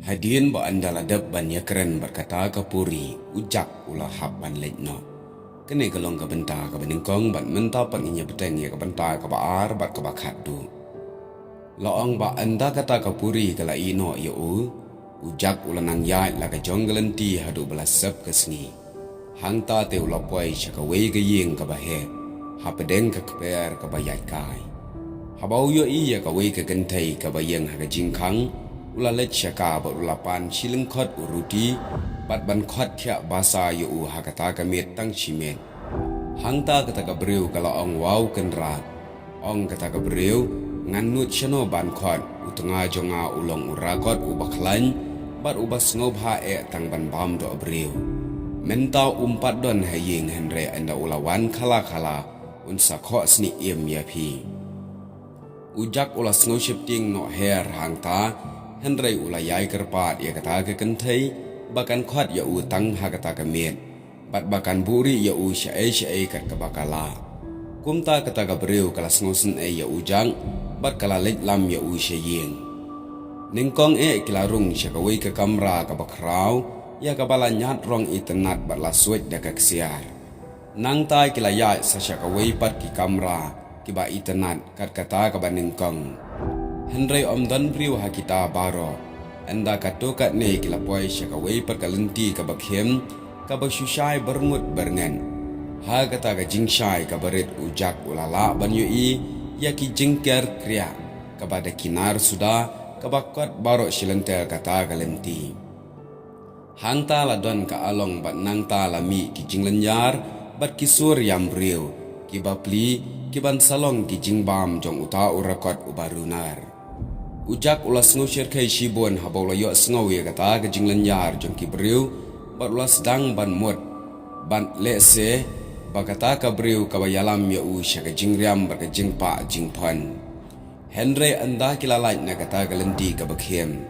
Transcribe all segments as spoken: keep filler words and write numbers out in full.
Hadien ba ynda la dep ban ïakren bad kata ka puri, u Jack u la hap ban leit noh. Kane ka long ka bynta kaba nyngkong, bad mynta pat ngin ïa bteng ïa ka bynta kaba ar bad kaba khatduh. La ong ba ynda kata ka puri ka la ïeh noh ïa u, u Jack u la nang ïaid la ka jong ka lynti haduh ba la sep ka sngi. Hangta te u la poi sha kawei ka ïing kaba heh, hapdeng ka kper kaba ïaid kai. Haba u ïohi ïa kawei ka kynthei kaba ïeng ha ka jingkhang, u la leit sha ka bad u la pan shi lyngkhot u ruti, bad ban khot thiah basa ïa u ha kata ka miet tang shi miet. Hangta kata ka briew ka la ong, "Wow, Kynrad," ong kata ka briew, "ngan nud shano ban khot, u tnga jong nga u long u rakot uba khlaiñ, bad uba sngewbha eh tang ban bam doh briew. Mynta um pat don ha ïing, hynrei ynda u la wan khala khala, un sa khoh snieh im ïa phi." U Jack u la sngew sheptieng noh her hangta, hynrei u la ïai kyrpad ïa kata ka kynthei, ba kan khot ïa u tang ha kata ka miet, bad ba kan buhrieh ïa u shaei shaei kat kaba ka lah. Kumta kata ka briew ka la sngewsynei ïa u Jack, bad ka la leit lam ïa u sha ïing. Nyngkong eh ki la rung sha kawei ka kamra kaba khraw, ïa kaba la ñiad rong itynnad bad la suid da ka ksiar. Nangta ki la ïaid sa sha kawei pat ki kamra kiba itynnad kat kata kaba nyngkong. Hynrei ym don briew ha kita baroh. Ynda katto katne ki la poi sha kawei pat ka lynti kaba khim, kaba shu shai byrngut byrngem. Ha kata ka jingshai kaba rit, u Jack u la lah ban ïohi ïa ki jingker kriah kaba da ki nar suda, kaba kot baroh shi lynter kata ka lynti. Hangta la don ka along bad nangta la mih ki jinglynñiar bad ki sur ïam briew, kiba plie, kiban sa long ki jingbam jong uta u rakot uba runar. U Jack u la sngew shyrkhei shibun haba u la ïohsngew ïa kata ka jinglynñiar jong ki briew, bad u la sdang ban mut, bad lehse ba kata ka briew kaba ïalam ïa u sha ka jingriam bad ka jingpah jingphon. Hynrei ynda ki la lait na kata ka lynti kaba khim,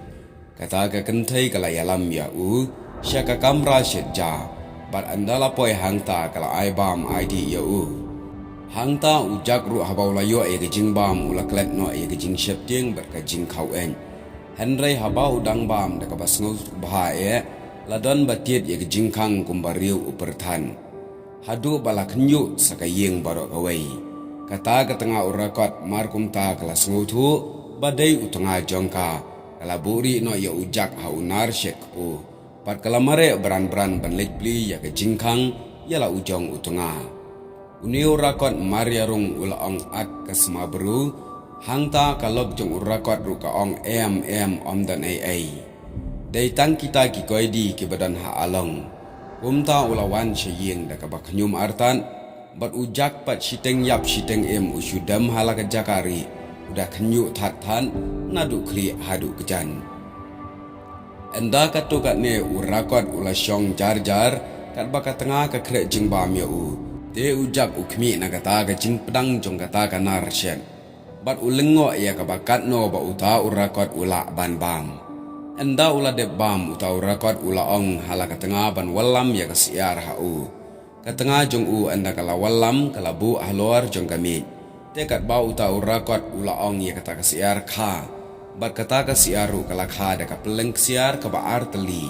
kata ka kynthei ka la ïalam ïa u sha ka kamra shet ja, bad ynda la poi hangta ka la ai bam ai dih ïa u. Hangta u Jack ruh haba u la ïoh ïa ka jingbam u la klet noh ïa ka jingsheptieng bad ka jingkhaw-eit. Hynrei haba u dang bam da kaba sngewbha eh, la don ba tied ïa ka jingkhang kumba riew u pyrthat, haduh ba la khynñiuh sa ka ïing baroh kawei. Kata ka tnga u rakot mar kumta ka la sngewthuh ba dei u tnga jong ka, ka la buhrieh noh ïa u Jack ha u nar shet kpu, bad ka la mareh bran bran ban leit plie ïa ka jingkhang ïa la u jong u tnga. Une u rakot mar ïarung u la ong, "At ka sma bru." Hangta ka lok jong u rakot ruh ka ong, "Em, em, ym don ei ei." Dei tang kita ki koidi kiba don ha along. Kumta u la wan sha ïing da kaba khñium artat, bad u Jack pat shiteng ïap shiteng im u shu dem ha la ka jaka rieh, u da khynñiuh that that, naduh khlieh haduh kjat. Ynda katto katne u rakot u la shong jar jar, katba ka tnga ka khreh jingbam ïa u. Te u Jack u khmih na kata ka jingpdang jong kata ka nar shet, bad u lyngngoh ïa kaba katno ba uta u rakot u lah ban bam. Ynda u la dep bam, uta u rakot u la ong ha la ka tnga ban wallam ïa ka syiar ha u. Ka tnga jong u ynda ka la wallam ka la buh halor jong ka miej. Te katba uta u rakot u la ong ïa kata ka syiar, "Kha." Bad kata ka syiar ruh ka la kha da ka pylleng ksiar kaba ar tylli.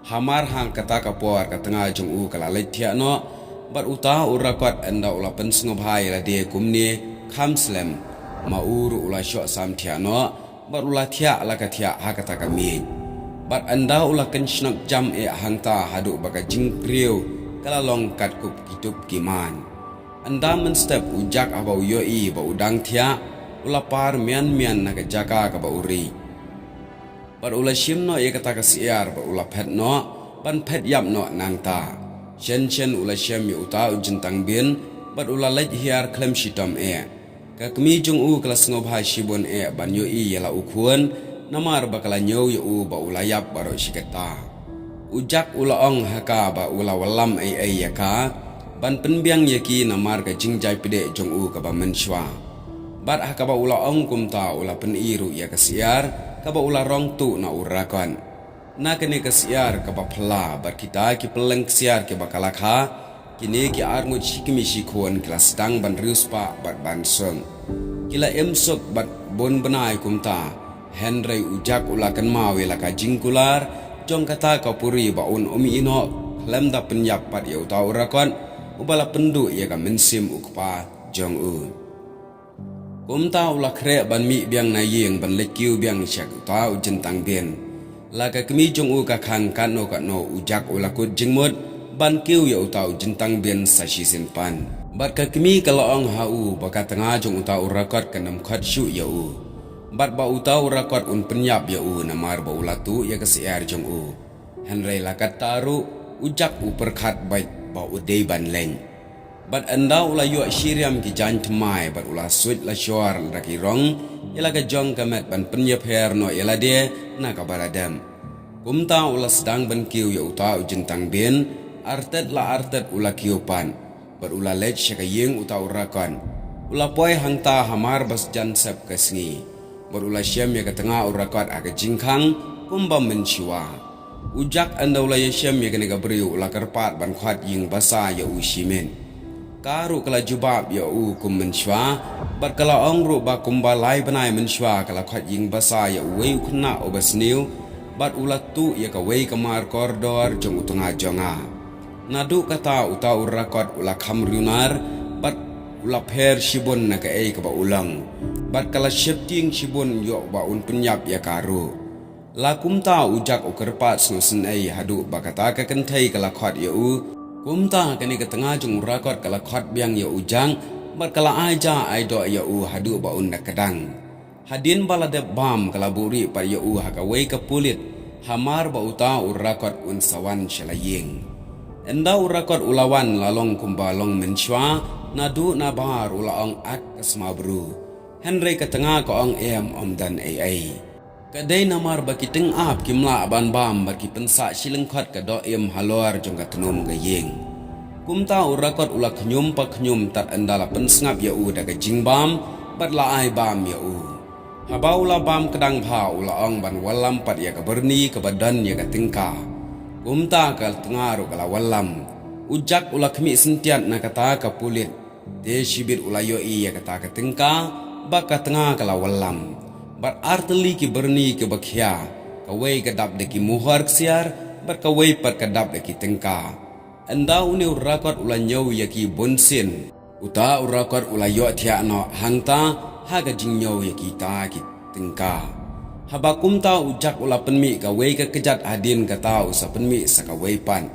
Hamar ha kata ka por ka tnga jong u ka la leit thiah noh, bad uta u rakot ynda u la pynsngewbha ïa lade kumne, kham slem, ma u ruh u la shoh sam thiah noh, bad u la thiah la ka thiah ha kata ka miej. Bad ynda u la kynshnok jam eh hangta haduh ba ka jingbriew ka la long katkum ki tup ki man. Ynda mynstep u Jack haba u ïohi ba u dang thiah, u la par mian mian na ka jaka kaba u rieh. Bad u la shim noh ïa kata ka syiar bad u la phet noh, ban phet ïap noh nangta. Shen shen u la shem ïa uta u jyntang bin, bad u la leit hiar khlem shitom eh. Ka kmie jong u ka la sngewbha shibun eh ban ïohi ïa la u khun, namar ba ka la ñiew ïa u ba u la ïap baroh shi katta. U Jack u la ong ha ka ba u la wallam ei ei ïa ka, ban pynbiang ïa ki namar ka jingjai pdeng jong u kaba mynshuwa. Bad ha kaba u la ong kumta u la pyni ruh ïa ka syiar, kaba u la rong tuh na u rakot. Na kane ka syiar kaba phylla bad kita ki pylleng ksiar kiba ka la kha, kine ki arngut shi kmie shi khun ki la sdang ban riewspah bad ban suk. Ki la im suk bad bun bnai kumta, Hynrei u Jack u la kynmaw ïa la ka jingkular jong kata ka puri ba un ym ïehnoh khlem da pynïap pat ïa uta u rakot uba la pynduh ïa ka mynsiem u kpa jong u. Kumta u la khreh ban mih biang na ïing ban leit kiew biang sha uta u jyntang bien. La ka kmie jong u ka khang katno katno, u Jack u la kut jingmut ban kiew ïa uta u jyntang bien sa shisien pat. Bad ka kmie ka la ong ha u ba ka tnga jong uta u rakot kan ym khot shuh ïa u, bad ba uta u rakot un pynïap ïa u namar ba u la tuh ïa ka syiar jong u. Hynrei la katta ruh u Jack u pyrkhat beit ba u dei ban leit. Bad ynda u la ïoh shiriam ki jaiñ thymmai bad u la suid la shor da ki rong ïa la ka jong ka met ban pynïapher noh ïa lade na kaba la dem. Kumta u la sdang ban kiew ïa uta u jyntang bien, artet la artet u la kiew pat. Bad u la leit sha ka ïing uta u rakot. U la poi hangta hamar ba sdang sep ka sngi. Bad u la shem ïa ka tnga u rakot ha ka jingkhang kumba mynshuwa. U Jack ynda u la ïashem ïa kane ka briew u la kyrpad ban khot ïing basa ïa u shimet. Ka ruh ka la jubab ïa u kum mynshuwa, bad ka la ong ruh ba kumba lai bnai mynshuwa ka la khot ïing basa ïa uwei u khynnah uba sniew, bad u la tuh ïa kawei ka mar kordor jong u tnga jong nga. Naduh kata uta u rakot u la kham riewnar, bad u la pher shibun na kaei kaba u long. Bad ka la sheptieng shibun ïoh ba un pynïap ïa ka ruh. La kumta u Jack u kyrpad sngewsynei haduh ba kata ka kynthei ka la khot ïa u. Kumta kane ka tnga jong u rakot ka la khot biang ïa u Jack, bad ka la ai ja ai doh ïa u haduh ba un da kdang. Hadien ba la dep bam ka la buhrieh pat ïa u ha kawei ka pulit, hamar ba uta u rakot un sa wan sha la ïing. Ynda u rakot u la wan la long kumba long mynshuwa, naduh nabar u la ong ak ka sma bru. Hynrei ka tnga ka ong em, ym don ei ei. Ka dei namar ba ki tyngab kim lah ban bam bad ki pynsah shi lyngkhot ka doh im halor jong ka tnum ka ïing. Kumta u rakot u la khñium pa khñium tad ynda la pynsngap ïa u da ka jingbam bad la ai bam ïa u. Haba u la bam kdang bha u la ong ban wallam pat ïa ka byrni kaba don ïa ka tyngka. Kumta ka tnga ruh ka la wallam. U Jack u la khmih syntiat na kata ka pulit. Te shibit u la ïohi ïa kata ka tyngka ba ka tnga ka la wallam. Bad artylli ki byrni kiba khia, kawei ka dap da ki muhor ksiar, bad kawei pat ka dap da ki tyngka. Ynda une u rakot u la ñiew ïa ki bunsien, uta u rakot u la ïohthiah noh hangta ha ka jingñiew ïa kita ki tyngka. Haba kumta u Jack u la pynmih kawei ka kjat hadien kata u sa pynmih sa kawei pat.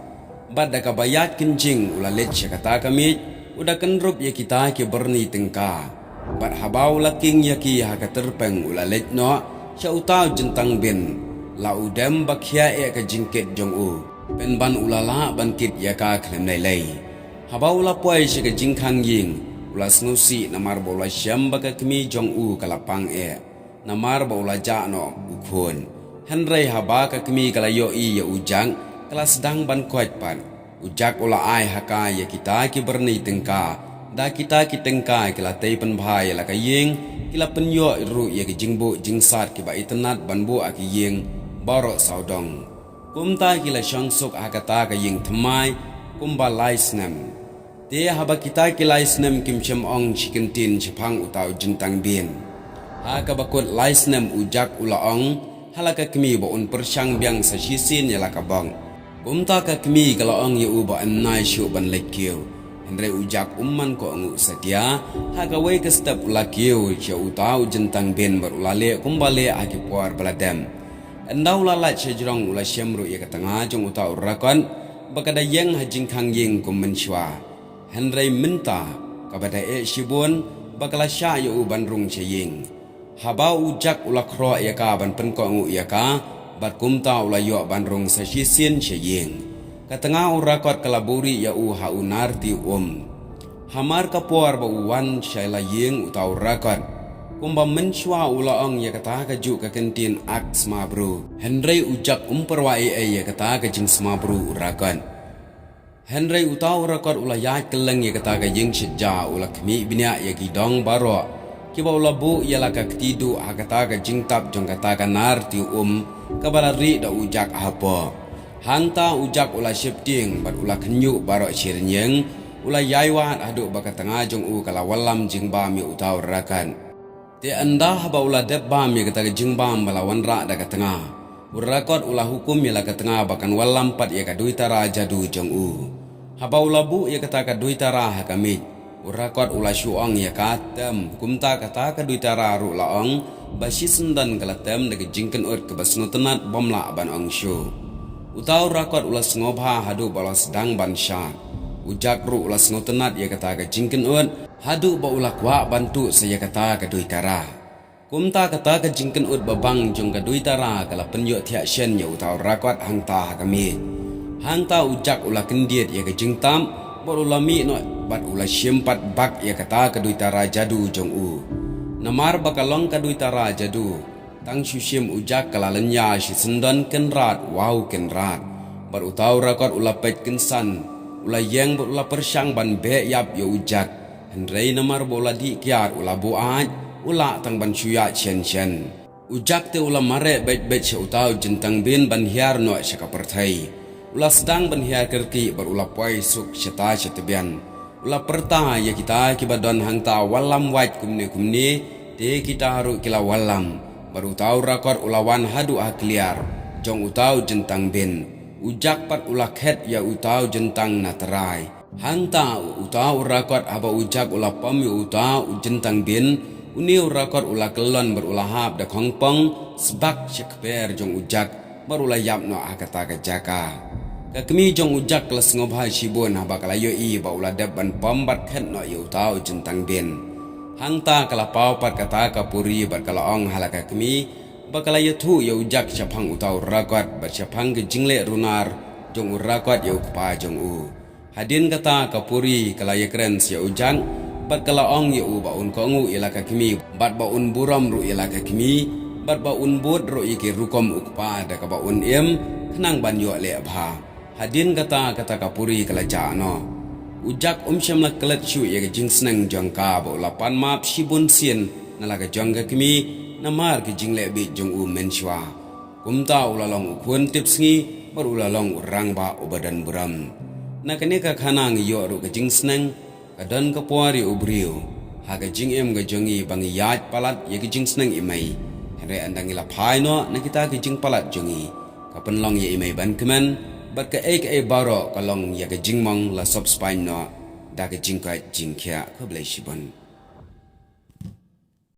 Bad da kaba ïaid kynjing u la leit sha kata ka miej, u da kynrup ïa kita ki byrni tyngka. Bad haba u la king ïa ki ha ka tyrpeng u la leit noh sha uta u jyntang bin. La u dem ba khia eh ka jingkit jong u, pynban u la lah ban kit ïa ka khlem lei lei. Haba u la poi sha ka jingkhang ïing, u la sngewsih namar ba u la shem ba ka kmie jong u ka la pang eh. Namar ba u la jah noh u khun. Hynrei haba ka kmie ka la ïohi ïa u Jack, ka la sdang ban koit pat. U Jack u la ai ha ka ïa kita ki byrni tyngka. Da kita ki tyngka ki la tei pynbha ïa la ka ïing, ki la pynïoh ruh ïa ki jingbuh jingsat kiba itynnat ban buh ha ki ïing baroh sawdong. Kumta ki la shong suk ha kata ka ïing thymmai kumba lai snem. Te haba kita ki lai snem kim shym ong shi kyntien shaphang uta u jyntang bin. Ha kaba kut lai snem u Jack u la ong ha la ka kmie ba un pyrshang biang sa shisien ïa la ka bok. Kumta ka kmie ka la ong ïa u ba yn nai shuh ban leit kiew. Hynrei u Jack um man kohnguh satia, ha kawei ka step u la kiew sha uta u jyntang bin bad u la leh kumba leh ha ki por ba la dem. Ynda u la lait sha jrong u la shem ruh ïa ka tnga jong uta u rakot ba ka da ïeng ha jingkhang ïing kum mynshuwa. Hynrei mynta kaba da eh shibun ba ka la shah ïa u ban rung sha ïing. Haba u Jack u la khroh ïa ka ban pynkohnguh ïa ka, bad kumta u la ïoh ban rung sa shisien sha ïing. Ka tnga u rakot ka la buhrieh ïa u ha u nar tiew um. Hamar ka por ba u wan sha la ïing uta u rakot, kumba mynshuwa u la ong ïa kata kajuh ka kyntien ak sma bru. Hynrei u Jack um pyrwa ei ei ïa kata ka jingsma bru u rakot. Hynrei uta u rakot u la ïaid kylleng ïa kata ka ïing shet ja, u la khmih bniah ïa ki dong baroh kiba u la buh ïa la ka kti duh ha kata ka jingtap jong kata ka nar tiew um kaba la rieh da u Jack hapoh. Hangta u Jack u la sheptieng bad u la khynñiuh baroh shi rynïeng, u la ïai wad haduh ba ka tnga jong u ka la wallam jingbam ïa uta u rakot. Te ynda haba u la dep bam ïa kata ka jingbam ba la wanrah da ka tnga, u rakot u la hukum ïa la ka tnga ba kan wallam pat ïa ka duitara jadu jong u. Haba u la buh ïa kata ka duitara ha ka miej, u rakot u la shu ong ïa ka, tem. Kumta kata ka duitara ruh la ong, ba shisyndon ka la tem da ka jingkynnoh kaba sngewtynnat bym lah ban ong shuh. Uta u rakot u la sngewbha haduh ba u la sdang ban shad. U Jack ruh u la sngewtynnat ïa kata ka jingkynnoh, haduh ba u la kwah ban tuh sa ïa kata ka duitara. Kumta kata ka jingkynnoh babang jong ka duitara ka la pynïoh thiah shen ïa uta u rakot hangta ha ka miej. Hangta u Jack u la kyndit ïa ka jingtap, bad u la mih noh bad u la shim pat bak ïa kata ka duitara jadu jong u. Namar ba ka long ka duitara jadu, tang shu shim u Jack ka la lynñia shisyndon kynrad, waw kynrad. Bad uta u rakot u la peit kynsan, u la ïeng bad u la pyrshang ban beh ïap ïa u Jack. Hynrei namar ba u la dih kiad u la buaid, u lah tang ban shu ïaid shen shen. U Jack te u la mareh beit beit sha uta u jyntang bin ban hiar noh sha ka pyrthei. U la sdang ban hiar kyrkieh bad u la poi suk shata sha tbian. U la pyrta ïa kita kiba don hangta, wallam wait kumne kumne, te kita ruh ki la wallam. Bad uta u rakot u la wan haduh ha kliar jong uta u jyntang bin. U Jack pat u la khet ïa uta u jyntang na trai. Hangta uta u rakot haba u Jack u la pom ïa uta u jyntang bin, une u rakot u la kyllon bad u la hap da khongpong sbak sha kper jong u Jack, bad u la ïap noh ha kata ka jaka. Ka kmie jong u Jack ka la sngewbha shibun haba ka la ïohi ba u la dep ban pom bad khet noh ïa uta u jyntang bin. Hangta ka la paw pat kata ka puri bad ka la ong ha la ka kmie ba ka la ïathuh ïa u Jack shaphang uta u rakot bad shaphang ka jingleh runar jong u rakot ïa u kpa jong u. Hadien kata ka puri ka la ïakren sa ïa u Jack, bad ka la ong ïa u ba un kohnguh ïa la ka kmie, bad ba un burom ruh ïa la ka kmie, bad ba un bud ruh ïa ki rukom u kpa da kaba un im, khnang ban ïoh leh bha. Hadien kata kata ka puri ka la jah noh. U Jack um shym la klet shuh ïa ka jingsneng jong ka ba u la pan map shibun sien na la ka jong ka kmie, namar ka jingleh bieit jong u mynshuwa. Kumta u la long u khun tipsngi, bad u la long u rangbah uba don burom. Na kane ka khana ngi ïoh ruh ka jingsneng, ka don ka por ïa u briew ha ka jingim ka jong ngi ba ngi ïaid palat ïa ka jingsneng i mei. Hynrei ynda ngi la phai noh na kita ka jingpalat jong ngi, ka pynlong ïa i mei ban kmen, bad kaei kaei baroh ka long ïa ka jingmong la sop spaiñ noh da ka jingkoit jingkhiah. Khublei shibun.